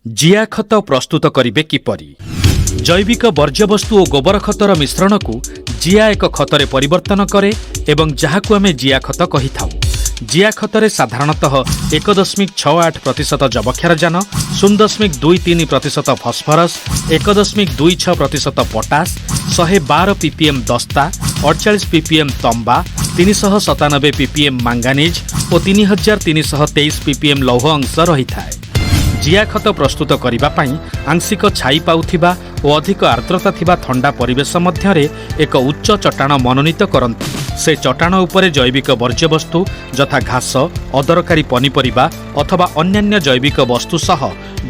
ଜିଆ ଖତ ପ୍ରସ୍ତୁତ କରିବେ କିପରି? ଜୈବିକ ବର୍ଜ୍ୟବସ୍ତୁ ଓ ଗୋବର ଖତର ମିଶ୍ରଣକୁ ଜିଆ ଏକ ଖତରେ ପରିବର୍ତ୍ତନ କରେ ଏବଂ ଯାହାକୁ ଆମେ ଜିଆ ଖତ କହିଥାଉ। ଜିଆ ଖତରେ ସାଧାରଣତଃ 1.68% ଯବକ୍ଷାରଜାନ, 0.23% ଫସ୍ଫରସ୍, 1.26% ପଟାସ, 112 ପିପିଏମ୍ ଦସ୍ତା, 48 ପିପିଏମ୍ ତମ୍ବା, 397 ପିପିଏମ୍ ମାଙ୍ଗାନିଜ୍ ଓ 3323 ପିପିଏମ୍ ଲୌହ ଅଂଶ ରହିଥାଏ। ଜିଆ ଖତ ପ୍ରସ୍ତୁତ କରିବା ପାଇଁ ଆଂଶିକ ଛାଇ ପାଉଥିବା ଓ ଅଧିକ ଆର୍ଦ୍ରତା ଥିବା ଥଣ୍ଡା ପରିବେଶ ମଧ୍ୟରେ ଏକ ଉଚ୍ଚ ଚଟାଣ ମନୋନୀତ କରନ୍ତୁ। ସେ ଚଟାଣ ଉପରେ ଜୈବିକ ବର୍ଜ୍ୟବସ୍ତୁ ଯଥା ଘାସ, ଅଦରକାରୀ ପନିପରିବା ଅଥବା ଅନ୍ୟାନ୍ୟ ଜୈବିକ ବସ୍ତୁ ସହ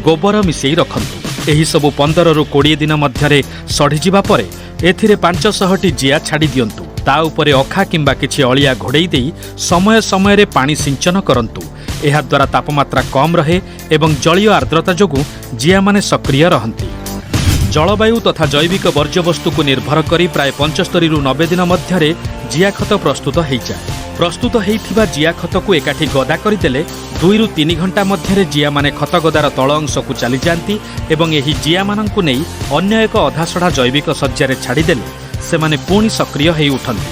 ଗୋବର ମିଶେଇ ରଖନ୍ତୁ। ଏହିସବୁ 15ରୁ 20 ଦିନ ମଧ୍ୟରେ ସଢ଼ିଯିବା ପରେ ଏଥିରେ 500ଟି ଜିଆ ଛାଡ଼ି ଦିଅନ୍ତୁ। ତା ଉପରେ ଅଖା କିମ୍ବା କିଛି ଅଳିଆ ଘୋଡ଼େଇ ଦେଇ ସମୟ ସମୟରେ ପାଣି ସିଞ୍ଚନ କରନ୍ତୁ। ଏହାଦ୍ୱାରା ତାପମାତ୍ରା କମ୍ ରହେ ଏବଂ ଜଳୀୟ ଆର୍ଦ୍ରତା ଯୋଗୁଁ ଜିଆମାନେ ସକ୍ରିୟ ରହନ୍ତି। ଜଳବାୟୁ ତଥା ଜୈବିକ ବର୍ଜ୍ୟବସ୍ତୁକୁ ନିର୍ଭର କରି ପ୍ରାୟ 75ରୁ 90 ଦିନ ମଧ୍ୟରେ ଜିଆ ଖତ ପ୍ରସ୍ତୁତ ହେଇଯାଏ। ପ୍ରସ୍ତୁତ ହେଇଥିବା ଜିଆ ଖତକୁ ଏକାଠି ଗଦା କରିଦେଲେ 2ରୁ 3 ଘଣ୍ଟା ମଧ୍ୟରେ ଜିଆମାନେ ଖତ ଗଦାର ତଳ ଅଂଶକୁ ଚାଲିଯାଆନ୍ତି ଏବଂ ଏହି ଜିଆମାନଙ୍କୁ ନେଇ ଅନ୍ୟ ଏକ ଅଧାସଢ଼ା ଜୈବିକ ଶଯ୍ୟାରେ ଛାଡ଼ିଦେଲେ ସେମାନେ ପୁଣି ସକ୍ରିୟ ହେଇ ଉଠନ୍ତି।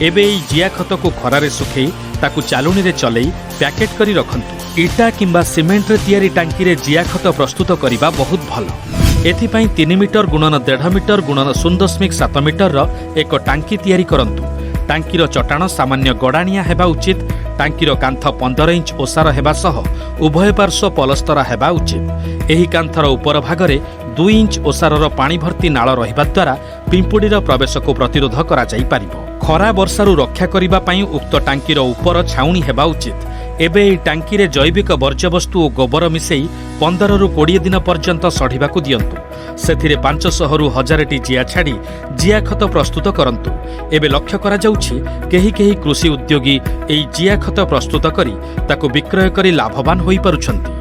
ଏବେ ଏହି ଜିଆ ଖତକୁ ଖରାରେ ଶୁଖେଇ ତାକୁ ଚାଲୁଣିରେ ଚଲେଇ ପ୍ୟାକେଟ୍ କରି ରଖନ୍ତୁ। ଇଟା କିମ୍ବା ସିମେଣ୍ଟରେ ତିଆରି ଟାଙ୍କିରେ ଜିଆ ଖତ ପ୍ରସ୍ତୁତ କରିବା ବହୁତ ଭଲ। ଏଥିପାଇଁ 3 ମିଟର ଗୁଣନ 1.5 ମିଟର ଗୁଣନ 0.7 ମିଟରର ଏକ ଟାଙ୍କି ତିଆରି କରନ୍ତୁ। ଟାଙ୍କିର ଚଟାଣ ସାମାନ୍ୟ ଗଡ଼ାଣିଆ ହେବା ଉଚିତ। ଟାଙ୍କିର କାନ୍ଥ 15 ଇଞ୍ଚ ଓସାର ହେବା ସହ ଉଭୟ ପାର୍ଶ୍ୱ ପଲସ୍ତରା ହେବା ଉଚିତ। ଏହି କାନ୍ଥର ଉପର ଭାଗରେ 2 ଇଞ୍ଚ ଓସାରର ପାଣି ଭର୍ତ୍ତି ନାଳ ରହିବା ଦ୍ୱାରା ପିମ୍ପୁଡ଼ିର ପ୍ରବେଶକୁ ପ୍ରତିରୋଧ କରାଯାଇପାରିବ। ଖରା ବର୍ଷାରୁ ରକ୍ଷା କରିବା ପାଇଁ ଉକ୍ତ ଟାଙ୍କିର ଉପର ଛାଉଣି ହେବା ଉଚିତ। ଏବେ ଏହି ଟାଙ୍କିରେ ଜୈବିକ ବର୍ଜ୍ୟବସ୍ତୁ ଓ ଗୋବର ମିଶେଇ 15ରୁ 20 ଦିନ ପର୍ଯ୍ୟନ୍ତ ସଢ଼ିବାକୁ ଦିଅନ୍ତୁ। ସେଥିରେ 500ରୁ 1000ଟି ଜିଆ ଛାଡ଼ି ଜିଆ ଖତ ପ୍ରସ୍ତୁତ କରନ୍ତୁ। ଏବେ ଲକ୍ଷ୍ୟ କରାଯାଉଛି, କେହି କେହି କୃଷି ଉଦ୍ୟୋଗୀ ଏହି ଜିଆ ଖତ ପ୍ରସ୍ତୁତ କରି ତାକୁ ବିକ୍ରୟ କରି ଲାଭବାନ ହୋଇପାରୁଛନ୍ତି।